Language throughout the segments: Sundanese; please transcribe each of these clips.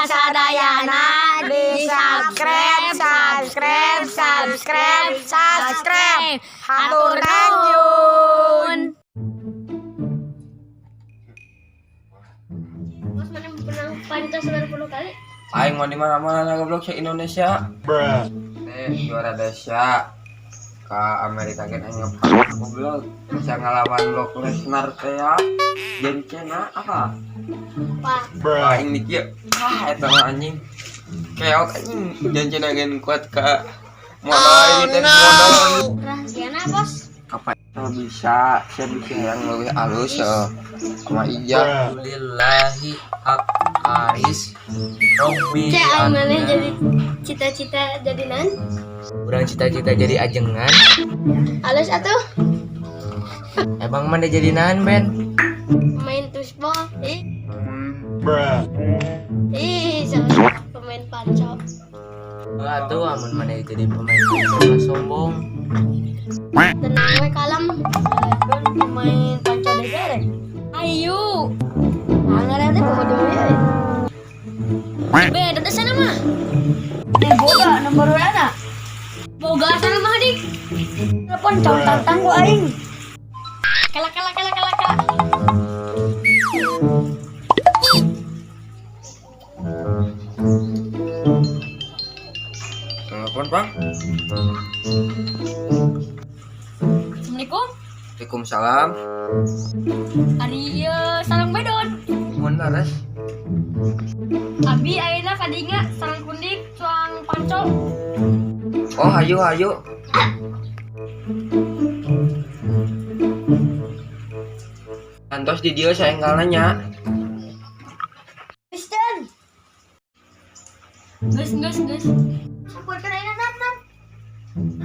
Sadayana di subscribe, subscribe, subscribe, subscribe. Hatur nuhun. Bos, mana pernah panco 90 kali? Aing mau di mana-mana goblok se Indonesia. Teh juara desa ke Amerika kan aing ngepak goblok bisa ngelawan Brock Lesnar teh ya. John Cena apa? Apa? Aing mikir, ah eta mah anjing. Keok anjing John Cena gen kuat ka modal ini teh modal. Rahasiana, Bos. Apa bisa, saya bisa yang lebih halus ya sama Ija. Alhamdulillahi hak Aris Robbi. Cek aing mana jadi cita-cita jadi nan? Urang cita-cita jadi ajengan. Alus atuh. Emang mana jadi nahan, Ben? Pemain tusbol. Ih. Ih, sama pemain panco. Atuh amun mana jadi pemain panco mah sombong. Tenang we, kalem. Kan pemain panco DPR. Ayo. Anggaran teh bodo ya. Beda teh sana mah. Boga nomor mana? Boga sana mah dik. Telepon cong tantang gua aing. Kela kela kela kela kela. Telepon, Bang. Assalamualaikum. Waalaikumsalam. Ari ieu sareng bedon. Mun laras. Abi ayeuna kadinya sareng kundik cuang panco. Oh, ayo ayo. Antos di dieu saya enggal nanya. Kristen. Geus geus geus. Sampurkeun ayeuna nam nam.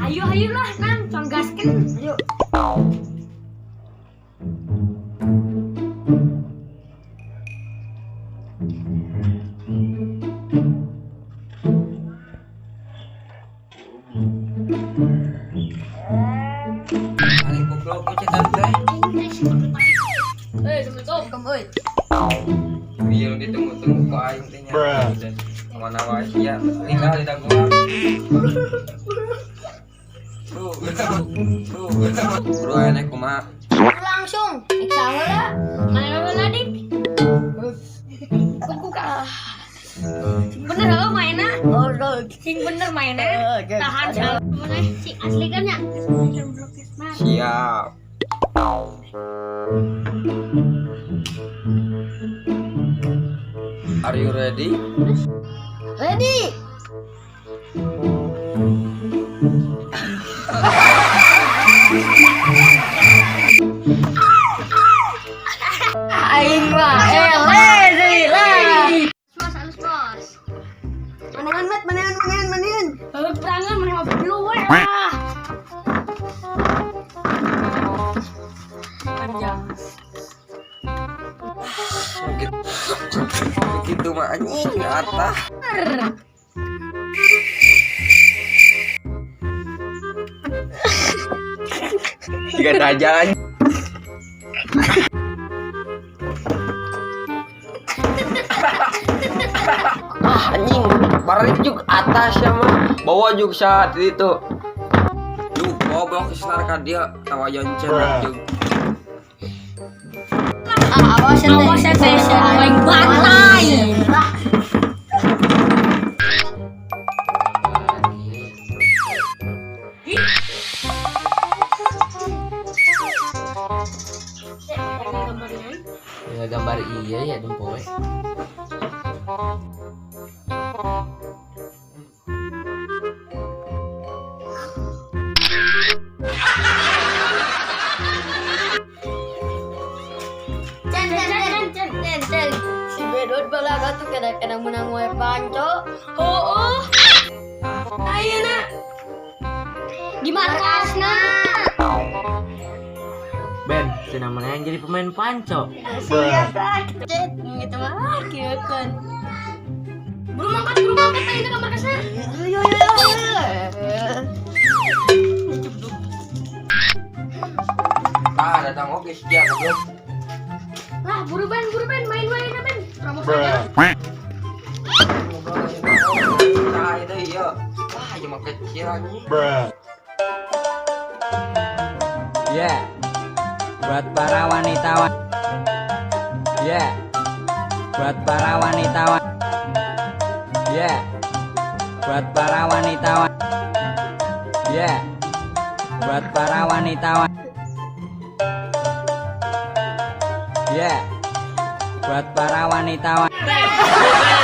Ayo ayo lah nam cuang gaskeun. Ayo. Ari goblok ku cetan teh. Eh, Assalamualaikum. Euy. Bieu ditunggu-tunggu ku aing teh nya. Mana wae sia, tinggal di dagoan. Bro, bro, bro, enek kumaha? Langsung. Ik salah. Mana mana dik? Kuku ka. Sing bener heuh mainna. Oh, no. Sing bener mainna. Tahan salah. Mana sing asli kan ya? Siap. Are you ready? Ready. Aing mah ele lah. Bos, halus bos. Manehan met, manehan, manehan, manehan. Heuh perangan mana mah dulu we ah. Panjang. Begitu, begitu mah anjing atah. Jika aja anjing. Ah anjing, balik juga atas ya mah. Bawa juga saat itu. Duh, bawa bawa ke senar ka dia tawa joncen juga. Ah, awas ya teh. Awas ya teh, aing bantai. Ya gambar iya ya dempoe. Cen, cen, cen, cen, cen, cen. Si Bedot balaga tuh kena-kena menang wae panco. Oh, oh. Ayeuna di markasna. Ben, cenah mana yang jadi pemain panco? Siap lah, cet. Gitu mah kieu kan. Buru mangkat ayeuna ka markasna. Ayo, ayo, ayo. Ah, datang oke sia goblok. Lah, buru ben, main wae na ben. Promosi aja. Wah, ieu mah kecil anjing. Ya. Buat para wanita. Ya. Buat para wanita. Ya. Buat para wanita. Ya. Buat para wanita. Ya. Buat para wanita. Ben,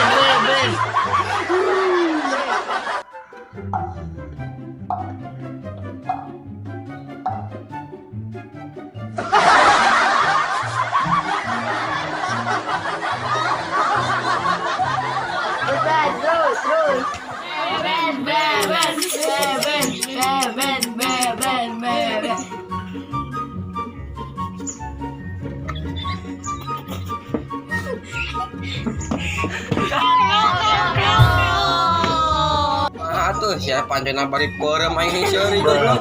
ben, ben. Ben, terus, terus. Ben, ben, ben, ben, ben, ben, ben, ben, ben, ben. Ah, tuh siapa pancena bari peureum aing seuri goblok.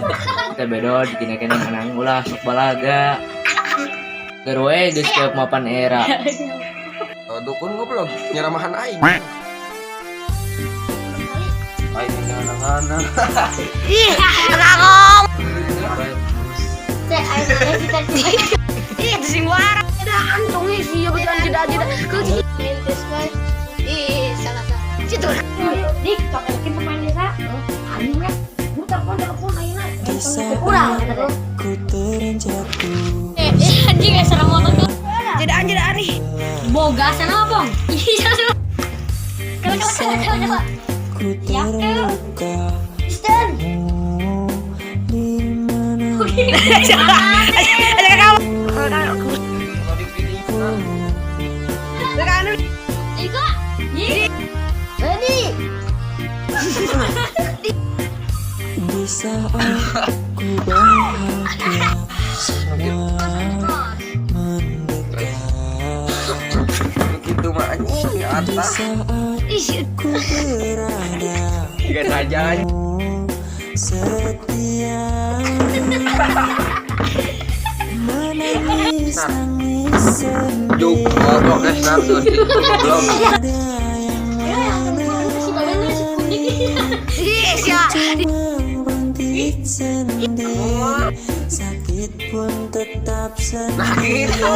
Teh bedod kina kena menang ulah sok balaga. Keur we geus keuk mapan era. Oh, dukun goblok nyeramahan aing. Aing ngana-ngana. Ih, Cek, ayo kita cek. ih, sing waras. Antongnya sih ya betul tidak tidak. Kau Ih, salah salah. situ. Dik, pakai lagi pemain desa. Ayo ya. Gua telepon telepon ayo. Kurang. Eh, anjing ya serem motor tuh. Jedaan jedaan nih. Boga sana bong. Iya. Kalau kalau kalau kalau. Ya ke. Sten. Ada kawan. Kalau dipilih Iko. Yi. Ready. Bisa aku bahagia semua mendekat gitu mah anjing ke atas. saat ku berada Tiga saja anjing. setia menangis nangis Juk sendiri goblok Lesnar tuh. Goblok. ada yang Si Baben tuh si kuning. cuma bangkit sendiri sakit pun tetap Nah, sendiri gitu.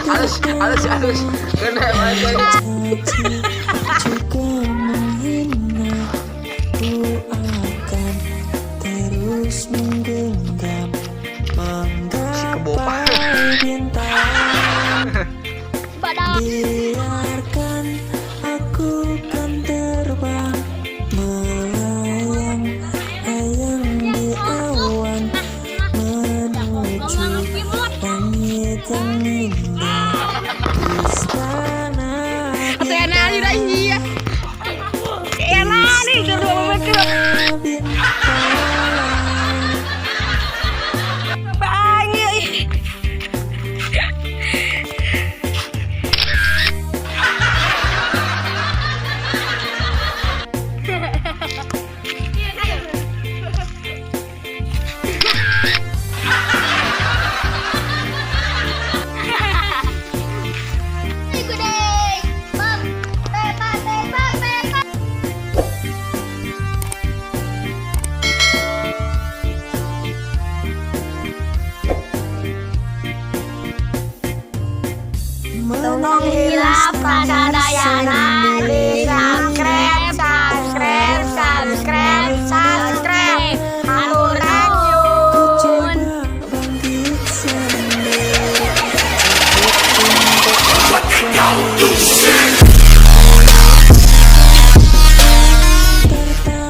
Halus, halus, halus. Kena aja. Juga menghina ku akan terus menggenggam kebopak. menggapai bintang Pada. biarkan aku kan terbang melayang layang di awan menuju langit yang indah istana Atau enak aja iya. Enak nih, dua bintang. Bangil. Ikut deh. Bang. Pepa, pepa, pepa. Menangis Hilap sadayana.